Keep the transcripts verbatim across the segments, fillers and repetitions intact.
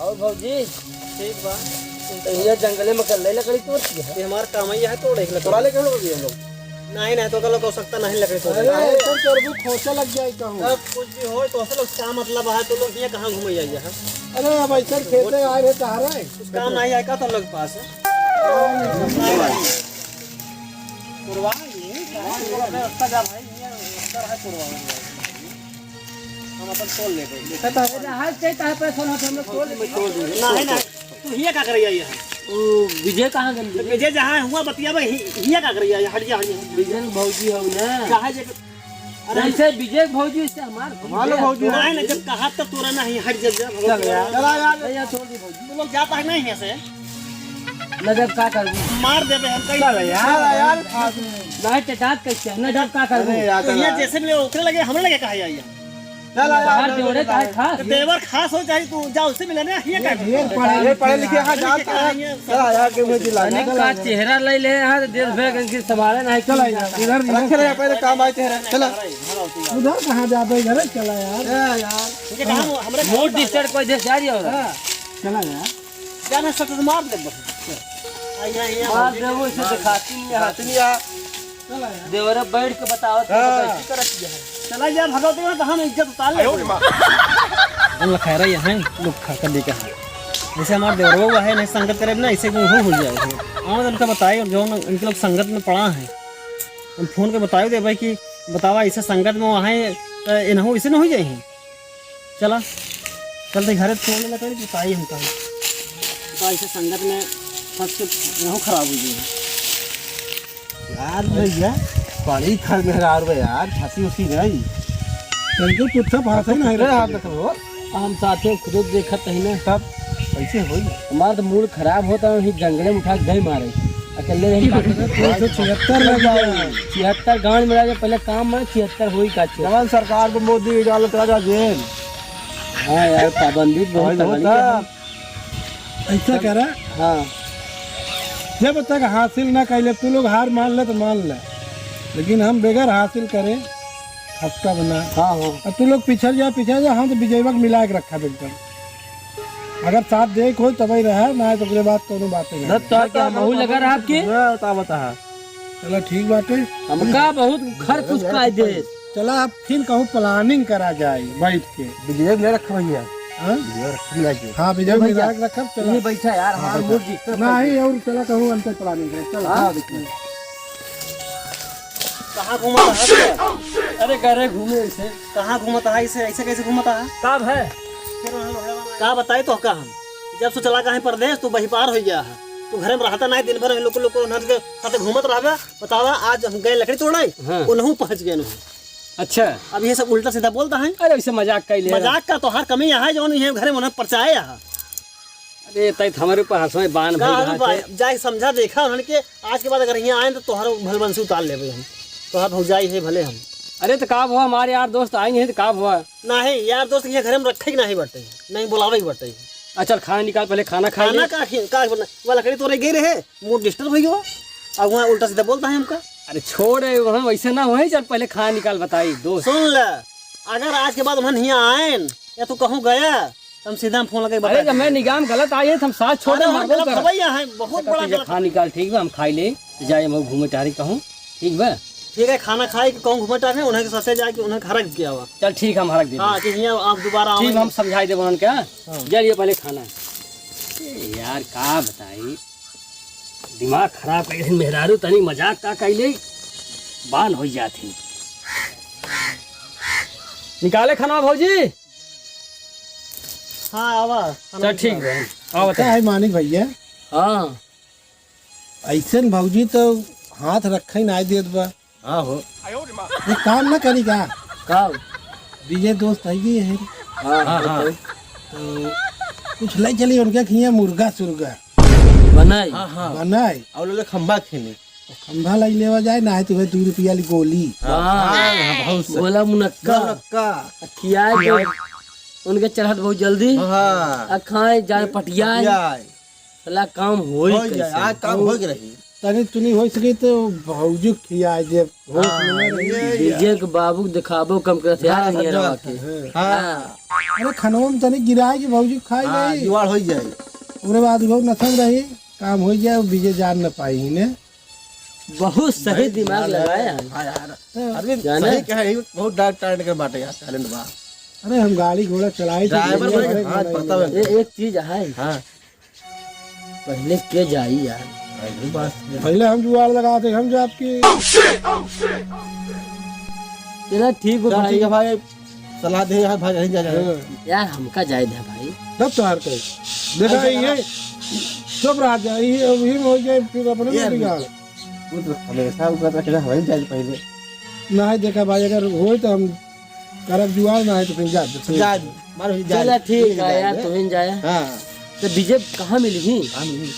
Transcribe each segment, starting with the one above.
और भौजी, ठीक बा। तो ये जंगले में कर ले लकड़ी तोड़ के है। ये हमार काम ही है, तोड़े के लकड़ी। तोड़ा लेके हम लोग भी हम लोग। नहीं, नहीं, तो लोग हो सकता नहीं लकड़ी तोड़े। अरे, ऐसा करबू, खोंचा लग जाए कहूँ। अब कुछ भी हो, तो असल उसका मतलब है, तो लोग ये कहाँ घूमे जाइए, हाँ? अरे, अब ऐसा खेते आए रहे, कहाँ रहे? कुछ काम नहीं आए का तो लोग पास है? नहीं, नहीं। तोड़वा लिए, कहाँ तोड़वा? अपने रास्ता जा भाई, ये अंदर है, तोड़वा, तोड़वा। हम अपन तोड़ लेबे। देखा था, अरे, हाथ से तार पे सोना हम लोग तोड़ लेबे। नहीं, नहीं। तू हिया का करे आई है? ओ, विजय कहाँ गन तो विजय? विजय जहाँ हुआ बतिया में हि-, हिया का करे आई है? हट जा, हट जा। विजय भौजी हो ना? कहाँ जे-, अरे जैसे विजय भौजी से हमार हमारे भौजी। नहीं, नहीं, जब कहा तब तोरा नहीं, हट जा, जा, चल यार। चला यार। नहीं यार, छोड़ दे भौजी। तू लोग जाता है नहीं यहाँ से? न जब का करबू? मार देबे हम कहीं। चल यार, यार, फास में। नहीं, टेटात कैसे? न जब का करबू? अरे यार, तो चल यहाँ यार। जैसे मिले ओकरे लगे, हमरे लगे कहा आई है? चल यार, बाहर चल, जोड़े चल, काहे चल। खास? तो देवर खास हो चाहे तू जा उससे मिले ना, ये ये का? ढेर पढ़े ये पढ़े लिखे, हाँ, जानता है। चल यार, के मुझे जिला अनिक ना। का चेहरा ले ले, हाँ, तो देश भर के संभाले नहीं। चल यार, इधर, इधर। रख ले, पहले काम आए चेहरा। चला। उधर कहाँ जाबे, इधर चला यार। ए यार। ये कहाँ हमरे मूड डिस्टर्ब कोई देश जा रही हो रहा? हाँ। चला यार। जाना सट मार दे बस। आ, यहाँ, यहाँ मार भौजी दे, वो इसे मार दिखाती नहीं है। दिखाती नहीं है। चला यार। देवरा बैठ के बताओ, हाँ। कैसी करत है। चला यार, भगवती में तो हम इज्जत उतार ले। हम लखाए रहे हैं, लोग खा कर लेकर हैं। जैसे हमार देवरवा हुआ है, नहीं संगत करे ना, इसे क्यों हो, हो जाए। हम उनका बताए, जो उन-, उनके लोग संगत में पड़ा है, हम फोन पे बताए दे भाई कि बतावा, इसे संगत में वहाँ है, तो इन्हों इसे न हो जाए। चला, चलते घरे तोड़ लेना कहीं, बताई हमका। तो ऐसे संगत में फंस के रहूं, खराब हो गई। यार भैया, बड़ी खर मेहरारू है यार, फंसी उसी नहीं। चल के पुट्ठा फांसा ही नहीं अरे हाथ रखा। रखो। हम साथे खुद देखत ही ना। तब कैसे होई? हमार तो मूड खराब होता है, वही जंगले में उठा के गए मारे। अकेले हम एक सौ छिहत्तर लग गए। छिहत्तर गांड में रह गए, पहले काम में छिहत्तर होई का छिहत्तर? जवान सरकार को मोदी डालत राजा जेल। हाँ यार, पाबंदी बहुत भाई, तगड़ी बहुत है। है। ऐसा करा। हाँ। जब तक हासिल ना कैले, तू लोग हार मान ले तो मान ले, लेकिन हम बगैर हासिल करे खसका बना। हाँ, हाँ। अब तू लोग पिछड़ जा, पिछड़ जा, हम तो विजयवा के मिला के रखा एकदम। अगर साथ दे कोई तबही रहा, ना तो ओकरे बाद कोनो बात नहीं। दत्त, तो क्या महू लगा रहा आपके? ना, ता बता। चला ठीक बाटे। हमका बहुत खर कुछ पाई दे। चला, अब फिर कहूँ planning करा जाए बैठ के। विजय में रखा भैया। हाँ? विजय रखा मिला के। हाँ, विजय भैया। मिला के रखब, चला। ये बैठा यार, हाँ, हाँ, बैठा। मूड डिस्टर्ब नहीं, और चला कहूँ अंतर planning करे, चला। हाँ? हाँ, देखिए। कहाँ घूमत है? अरे, घरे घूमे ऐसे। कहाँ घूमत है ऐसे? ऐसे कैसे घूमत है? का है? का बताई तो का हम? जब से चला गए परदेस, तू बहिपार हो गया है। तू घरे में रहता नहीं, दिन भर लोग, लोग, उन्हन के साथे घूमत रहबे। बतावा, आज हम गए लकड़ी तोड़े, हाँ। उनहू पहुँच गए उनहू। अच्छा। अब ये सब उल्टा सीधा बोलता है। अरे, वैसे मजाक कर ले रहा। मजाक का तोहार कमी यहाँ है, जौन ये घरे में उन्हें परचाए यहाँ। अरे, तै तो हमारे ऊपर हंसवे बान का भाई हम यहाँ से। बा-, जाए समझा देखा उन्हन के, आज के बाद अगर यहाँ आए तो तोहार भलबंसी उतार लेबे हम। तोहार भौजाई है भले हम। अरे, तो का हुआ, हमारे यार दोस्त आएंगे तो का हुआ? नहीं, यार दोस्त के यहाँ घरे में रखे के नहीं बटे, नहीं बुलावे के बटे। अच्छा, चल खाना निकाल, पहले खाना खा खाना ले। का खी-, का बना-, वो लकड़ी तोड़े गए रहे, मूड डिस्टर्ब हो गया। अब वहाँ उल्टा सीधा बोलता है हमका। अरे छोड़ रे, वहाँ वैसे ना होए, चल पहले खाना निकाल, बताई दोस्त। सुन ले, अगर आज के बाद हम हियाँ आएन या तू कहूँ गया, तो हम सीधा हम फोन लगे अरे बताई जब मैं देंगे। निगाह में गलत आई है, तो हम साथ छोड़ अरे दे, हम मरबो गलत करब। हवैया हैं, बहुत अच्छा, बड़ा तो ये गलत। खाना निकाल, ठीक बा, हम खाई ले, तो जाए हम घूमे टहरे कहूँ, ठीक बा? ठीक है, खाना खाए के कहूँ घूमे टहरे, उन्हें के साथे जाके उन्हें के हरक के आवा। चल ठीक, हम हरक दे हाँ, देब। कि हियाँ आप दोबारा ठीक, आवेंगे। हम समझाई देब उन्हन के, हाँ? हाँ। जा लिए पहले खाना। ए यार, का बताई, दिमाग खराब कर दिन मेहरारू तनी मजाक का कैले, बान हो जात ही। निकाले खाना भौजी। हाँ, आवा, खाना चल ठीक निकाल। बा, आवा का तनी। है मानिक भैया? हाँ। ऐसन भौजी तो हाथ रखे ना देत बा। हाँ हो। ये काम ना करी का? का? विजय दोस्त है ये है। हाँ, हाँ, हाँ। तो कुछ ले चली उनके खिया मुर्गा सुर्गा। बनाई। हाँ, हाँ। बनाई। और ले खंभा खेली। खंभा लाई लेवा जाए, ना है तो वह दो रुपया वाली गोली। हाँ, हाँ, हाँ, बहुत सही। गोला मुनक्का। मुनक्का। आ खियाए तो उनके चढ़त बहुत जल्दी। हाँ। आ खाए जाए पटियाए। पटियाए। साला काम होई होई जाए, कैसे? आज काम होई के रही। तनी तुनी होइ सकी तो भौजी खियाइ दे, भौजी हाँ, में ये, रही। ये। विजय के बाबू के देखाबो कम करत यार, हाँ, नियर हाँ, आवा के। हाँ। हाँ। अरे खनवा में तनी गिराइ के भौजी खाइ हाँ, जाई। जुआड़ होइ जाई। ओकरे बाद वो नथन रही, काम होइ जाए, विजय जान न पाई ही ने। बहुत सही भाई, दिमाग हाँ, लगाया है। हाँ यार। हाँ। अरविंद जाना? सही कहे, बहुत dark talent के बाटे यार, talent बा। अरे हम गाड़ी घोड़ा चलाई थे, ड्राइवर घूमे बने, फिरे हाँ, घूमे पता घूमे। है। ए-, एक चीज है। हाँ। पहिले के जाई यार। अरे बात ये। पहिले हम जुआड़ लगावत है, हम जाब की। चला ठीक बा चल भाई। ठीक है भाई, सलाह दे यार भाई, यहीं जा, जा। हाँ। यार हमका जाए दे भाई। तब तो हार कर। देखा ऐसा ये करा। चुप रह जा, ये अभी में होइ जाए फिर अपने में यार, बिगाड़। वो तो हमेशा ऊपर तक ना वहीं जाए पहिले। नहीं देखा भाई, अगर होइ तो हम करब जुआड़, ना है तो फिर जा, जा, जा। मारो, जा, चला, ठीक जा, है यार, जा। तुहिन जाए। हाँ। तो विजय कहाँ मिली ही? हाँ, मिली।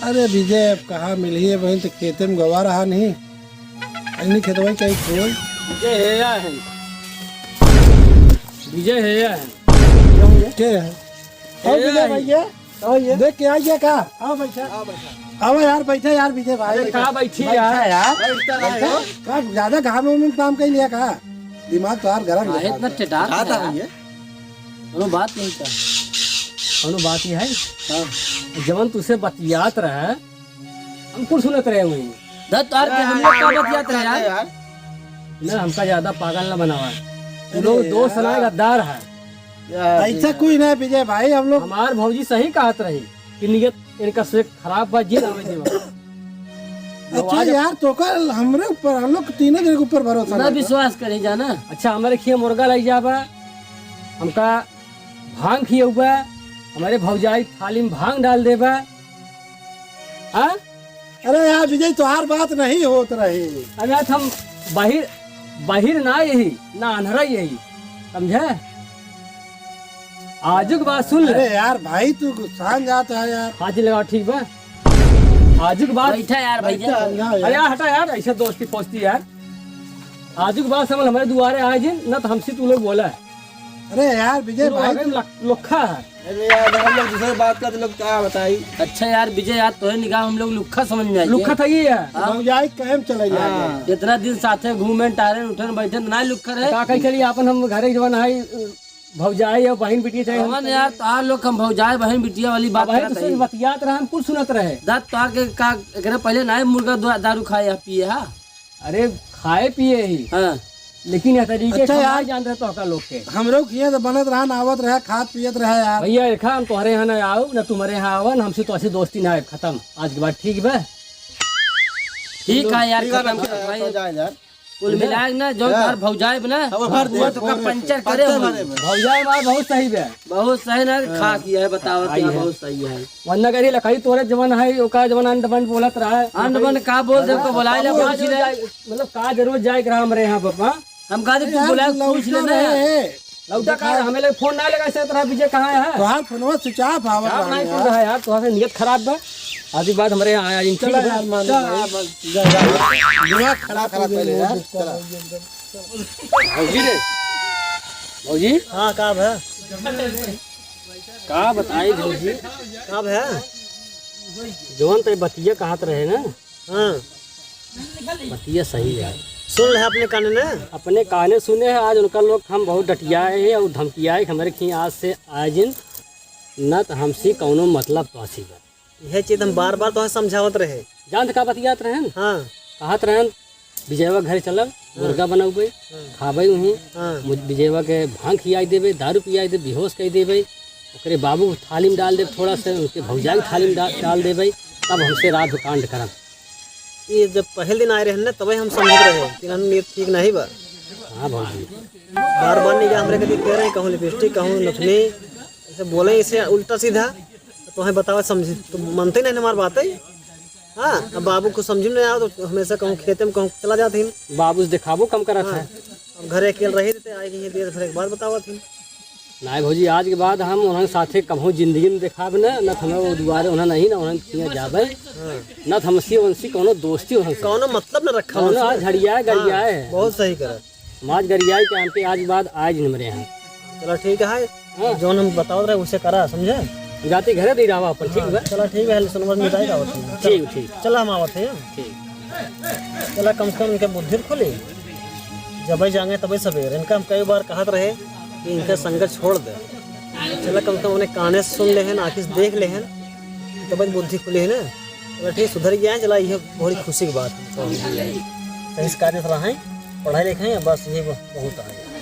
अरे, विजय अब कहाँ मिली है, बहन, तो खेते में गवा रहा नहीं। अन्नी खेतवा कहीं खोल। विजय है या है? विजय है या है? के है? ए, ओ, विजय भाई। भैया। कहो ये। देख के आ गया का? आओ बैठा। आओ बैठा। आओ यार, बैठा यार, विजय भाई। अरे, कहाँ बैठी बैठा यार? यार। बैठता रहा बैठा। यार। का ज्यादा घाम में काम कर लिया का? दिमाग तो यार गरम काहे है। इतना टेढ़ा कहा था यार? ये? कोनो बात नहीं था। कोनो बात नहीं है? हाँ। जवन तुसे बतियात रहे, हम कुल सुनत रहे हुए। दत्त यार के हम लोग का बतियात रहे यार? यार। ना, हमका ज्यादा पागल ना बनावा। अरे लोग दोस्त यार। ना गद्दार है। यार, ऐसा यार। कोई ना है विजय भाई, हम लोग हमार भौजी सही कहत रही कि नियत इनका से खराब बा, जी आवे जी बा। अच्छा आज यार, तो कल हमरे ऊपर, हम लोग तीनों जने के ऊपर भरोसा ना रखा। विश्वास करी जाना। अच्छा, हमारे खिया मुर्गा लग जाबा, हमका भांग खियौबा, हमारे भौजाई थाली में भांग डाल देबा। हाँ? अरे यार विजय, तोहार बात नहीं होत रही। अरे यार, हम बाहिर, बाहिर ना यही, ना अन्हरा यही, समझे? आजुक बात सुन ले। अरे यार भाई, तू गुस्सान जात है यार। हाथ लगाओ, ठीक बा? आजुक बात बैठा यार भैया। बैठा, ना यार। अरे यार, हटा यार, ऐसे दोस्ती फोस्ती यार। आजुक बात समझ, हमारे दुआरे आए जिन, न तो हमसे तू लोग बोला है। अरे यार विजय तू लोग भाई, आगे तू लक-, लुक्खा है। अरे यार, हम लोग दूसरे बात करते लोग क्या बताई? अच्छा यार विजय, यार तोहे निगाह हम लोग लुक्खा समझ में आई लुक्खा है। था ये यार। हाँ। भौजाई कायम चले जाए। हाँ। इतना दिन साथे घूमे, टहरे, उठन, बैठन, ना लुक्खा रहे। का कही चली, आपन हम घरे जवन है, भौजाई और बहिन बिटिया चाहे हम कवन यार, तोहार लोग हम भौजाई, बहिन, बिटिया वाली बात अब है करत तो सिर्फ हई। बतियात रहे, हम कुछ सुनत रहे। दांत तोहार के का, एकरे पहले ना मुर्गा दु-, दारू खाए या पिए हा? अरे खाए पिए ही। हाँ। लेकिन यह तरीके अच्छा से यार। ना जान रहे तो का लोग के। हमरो किया तो बनत रहा, ना आवत रहा, खात पियत रहा यार। भैया, देखा, हम तोहरे यहाँ ना आओ, ना तुम्हारे यहाँ आवन, हमसे तो ऐसी दोस्ती ना है, खत्म। आज के बाद ठीक बा? ठीक है यार, ठीक है, खत्म ठीक कर है, भाई। तो जाए यार। कुल मिला के ना, जौन हाँ। तोहार भौजाई बा ना, हाँ, वो भर वो दे। तो का पंचर करे पंचर हो। भरे बा। भौजाई बात बहुत सही बा। बहुत सही ना, हाँ। खा किया है, बताओ आई क्या है। बहुत सही है। वरना करी लखाई तोरे जवन है, ओका जवन अंड बंड बोलत रहा है। अंड बंड का बोल दे, हाँ, ओका बोलाई ले, का पूछ जरूरत ले। जाए, मतलब का जरूरत जाए के रहा हमरे यहाँ, पापा? हम कहा थे, तू यार, बुला, तू पूछ लौटा लेना। रहे है। लौटा का, हमें लगे फोन ना लगा सकत रहा, विजय कहाँ है? तोहार फोनवा switch off आवत साहब रहा नहीं यार। सुन रहा है यार, तोहार से नियत खराब बा। आधी बात हमरे यहाँ आया, इन चला ठीक बा। यार, मान ले चला। यार, बस, जा, जा। दिमाग खराब, खराब पहले यार, चला। भौजी रे, भौजी। हाँ, का भा? का बताई भौजी? का भा? जवन ते बतिया कहत रहे ना, हाँ। बतिया सही है। सुन ले अपने काने ना? अपने काने सुने हैं, आज उनका लोग हम बहुत डटियाए हैं और धमकियाए कि हमरे खी आज से आए जिन, न तो हमसे कौनो मतलब तो आसी बा। यह चीज हम बार बार तो समझावत रहे। जानत का बतियात रहन? हाँ। कहत रहन, "विजयवा घर चलब, हाँ। मुर्गा बनौबे, हाँ। खाबे उहीं, हाँ। मुझ-, विजयवा के भांग खियाई देबे, दारू पियाई देबे, बेहोश कई देबे, ओकरे बाबू थाली में डाल देबे, थोड़ा सा उनके भौजाई थाली में डा-, डाल देबे, तब हमसे रात कांड करब।" ये जब पहले दिन आए रहन ना, तबे हम समझत रहे कि इन्हन नियत ठीक नहीं बा। हाँ भौजी। बार बार नहीं जा, हमरे कभी कह रहे, कहूँ लिपस्टिक, कहूँ नथनी, ऐसे बोले इसे उल्टा सीधा, तो तोहे बतावे समझे, तो मनते नहीं हमार बात है। हाँ, अब बाबू को समझ में नहीं आओ तो हमेशा कहूँ खेते में कहूँ चला जात हिन। बाबू से देखाबो कम करत हाँ, है। अब घरे अकेले रही थे, आए गई देर भर एक बार बतावत हिन। नाय भौजी, आज के बाद हम उन्हन साथे कभो जिंदगी में देखाब न, न त हमें वो दुआरे उन्हन नहीं, न उन्हन किया जाबे, हाँ। न त हमसी उनसी कौनो दोस्ती उन्हन से। कौनो मतलब न रखा कौनो उनसे। आज झड़ियाए, हाँ, गरियाए है। बहुत सही करा। हम आज गरियाए के हमके आज के बाद आए जिन हमरे यहाँ। चलो ठीक है, हाँ। जौन हम बतावत रहे उसे करा, समझे? जाती घरे दे रहा अपन, ठीक बा? चला ठीक है, सुनवर मिटाई का होती है। ठीक, ठीक। चला हम आवत है। ठीक। चला कम से कम इनके बुद्धि खुली। जब जाएंगे तबे सवेरे। इनका हम कई बार कहत रहे कि इनका संगत छोड़ दे। चला कम से कम उन्हें काने से सुन लेहन, आँखी से देख लेहन, तब बुद्धि खुली है ना। चला ठीक, सुधर गया है, चला ये बहुत खुशी की बात है। संस्कारित रहें, पढ़ाई लिखाएं, बस ये बहुत है।